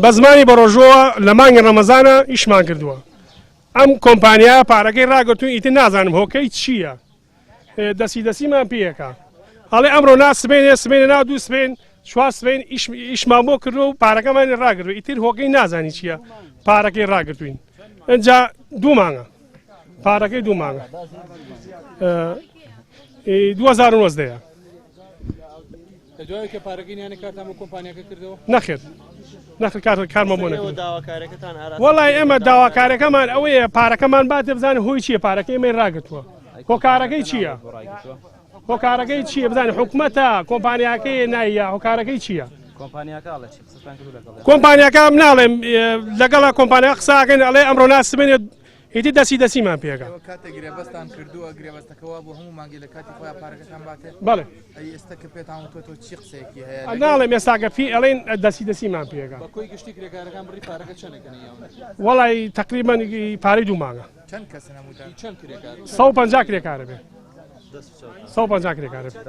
بە زمانی بەڕۆژووە لە مانگی ڕەمەزانە ئیشمان کردووە ئەم کۆمپانیا پارەکەی ڕاگرتوون ئیتر نازانم هۆکەی چییە دەسی دەسیمان پێیەکە ئەڵێ ئەمڕۆ نا سبێنێ سبێنێ نا دوو سبێن چوار سبێن ئیشمان بۆ کردو و پارەکەمانی ڕاگرتوو ئیتر هۆکەی نازانی چییە پارەکەی ڕاگرتوین ئەجا دوو مانگە پارەکەی دوو مانگە 2019 لە دوای کە پارەکەی نیانە کارتان بۆ کۆمپانیاکە کردەوە؟ نەخێر نەخێر کار کارمان بۆ نەکردووە. داواکارەکەتان ئاراستە وەڵای ئێمە داواکارەکەمان ئەوەیە پارەکەمان باتێ بزانین هۆی چییە پارەکەی ئێمەی ڕاگرتووە هۆکارەکەی چییە هۆکارەکەی چییە بزانین حکومەتە کۆمپانیاکەی نایە هۆکارەکەی چییە کۆمپانیاکە ئەڵێ چی قسەتان کردو لەگەڵ کۆمپانیاکە ناڵێم لەگەڵە کۆمپانیا قساکەین ئەڵێ ئەمڕۆ ناسبێنێ ئیدی دەسی دەسیمان پێکا. ئێوە کاتێک گرێبەستان کردووە گرێبەستەکە وا بوو هەموو مانگێ لە کاتی خۆیان پارەکەتان باتێ؟ بەڵێ. ئەی ئێستا کە پێتان وتووەتەوە چی قسەیەکی هەیە؟ لەگەڵ- ناڵێم ئێستاکە پێی ئەڵێن دەسی دەسیمان پێکا. بە کۆی گشتی کرێکارەکان بڕی پارەکە چەنە کە نەیاونە؟ وەڵای تەقریبەن پارەی دوو مانگە. چەند کەسن هەمووتان؟ چەند کرێکار؟ 150 کرێکارە بێ. 150 کرێکارە بێ.